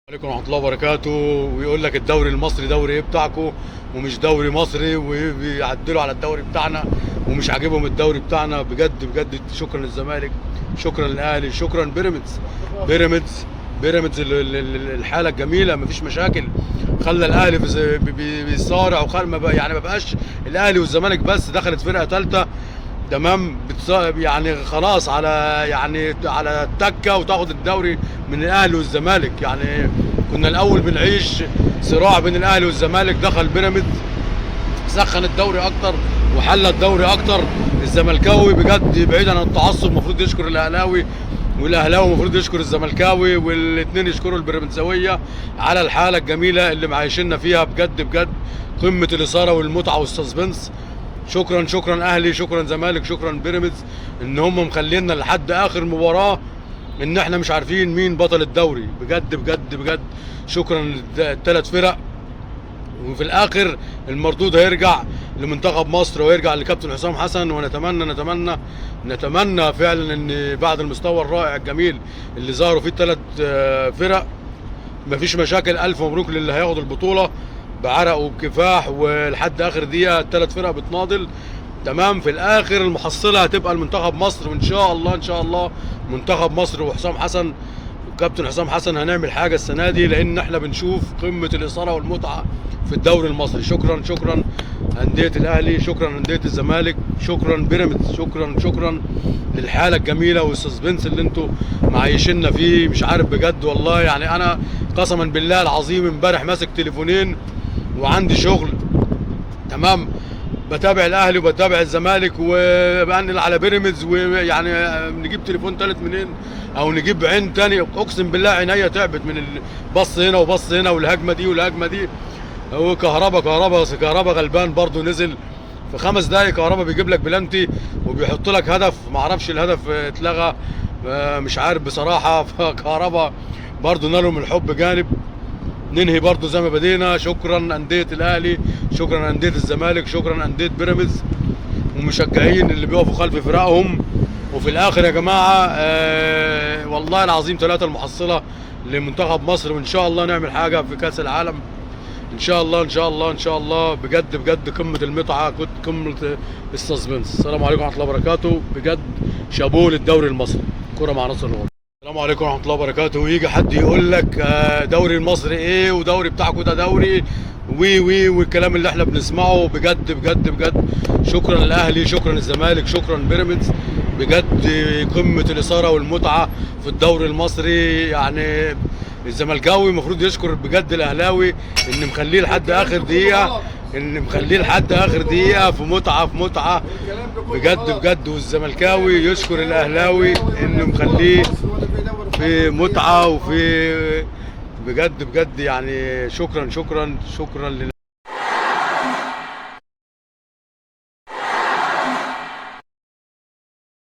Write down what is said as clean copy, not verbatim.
عليكم ورحمة الله وبركاته. ويقول لك الدوري المصري دوري ايه بتاعكم ومش دوري مصري، وبيعدلوا على الدوري بتاعنا ومش عاجبهم الدوري بتاعنا. بجد بجد شكرا للزمالك، شكرا للاهلي، شكرا بيراميدز. بيراميدز بيراميدز الحالة الجميلة، مفيش مشاكل، خلى الاهلي بيصارع، وخلى ما بقى يعني ما بقاش الاهلي والزمالك بس، دخلت فرقة ثالثة تمام، يعني خلاص على يعني على التكه وتاخد الدوري من الاهلي والزمالك. يعني كنا الاول بنعيش صراع بين الاهلي والزمالك، دخل بيراميدز سخن الدوري اكتر وحل الدوري اكتر. الزملكاوي بجد بعيدا عن التعصب المفروض يشكر الاهلاوي، والاهلاوي المفروض يشكر الزملكاوي، والاثنين يشكروا البيراميدزاويه على الحالة الجميلة اللي معايشيننا فيها. بجد بجد قمة الاثارة والمتعة وال suspense. شكرا شكرا اهلي، شكرا زمالك، شكرا بيراميدز، ان هم مخلينا لحد اخر مباراة ان احنا مش عارفين مين بطل الدوري. بجد بجد بجد شكرا للثلاث فرق. وفي الاخر المردود هيرجع لمنتخب مصر ويرجع لكابتن حسام حسن. ونتمنى نتمنى نتمنى فعلا ان بعد المستوى الرائع الجميل اللي ظهروا فيه الثلاث فرق مفيش مشاكل. الف مبروك للي هياخد البطولة بعرق وبكفاح، ولحد اخر دقيقة الثلاث فرق بتناضل تمام. في الاخر المحصلة هتبقى المنتخب مصر، وان شاء الله ان شاء الله منتخب مصر وحسام حسن وكابتن حسام حسن هنعمل حاجة السنة دي، لان احنا بنشوف قمة الاثارة والمتعة في الدوري المصري. شكرا شكرا اندية الاهلي، شكرا اندية الزمالك، شكرا بيراميدز، شكرا شكرا للحالة الجميلة وال suspense اللي انتوا معيشنا فيه. مش عارف بجد والله، يعني انا قسما بالله العظيم امبارح ماسك تليفونين وعندي شغل تمام، بتابع الاهلي وبتابع الزمالك وبنقل على بيراميدز، ويعني نجيب تليفون تالت منين او نجيب عين تاني. اقسم بالله عينيا تعبت من البص هنا وبص هنا والهجمه دي والهجمه دي. هو كهربا كهربا كهربا غلبان برضو نزل في 5 دقايق، كهربا بيجيب لك بلانتي وبيحط لك هدف، ما اعرفش الهدف اتلغى، مش عارف بصراحة. فكهربا برضو ناله من الحب جانب. ننهي برضو زي ما بدينا، شكرا اندية الاهلي، شكرا اندية الزمالك، شكرا اندية بيراميدز ومشجعين اللي بيقفوا خلف فرقهم. وفي الاخر يا جماعة والله العظيم 3 المحصلة لمنتخب مصر، وان شاء الله نعمل حاجة في كاس العالم ان شاء الله ان شاء الله ان شاء الله. بجد بجد قمة المتعة، قمة ال suspense. السلام عليكم ورحمة الله وبركاته. بجد شابوه للدوري المصري. كره مع ناصر الغربي. السلام عليكم ورحمة الله وبركاته. ويجي حد يقول لك دوري المصري ايه ودوري بتاعكم ده دوري وي وي والكلام اللي احنا بنسمعه. بجد بجد بجد شكرا للاهلي، شكرا للزمالك، شكرا بيراميدز. بجد قمة الاثارة والمتعة في الدوري المصري. يعني الزملكاوي المفروض يشكر بجد الاهلاوي ان مخليه لحد اخر دقيقة، ان مخليه لحد اخر دقيقة في متعه في متعه بجد بجد. والزملكاوي يشكر الاهلاوي انه مخليه في متعه وفي بجد بجد. يعني شكرا شكرا شكرا.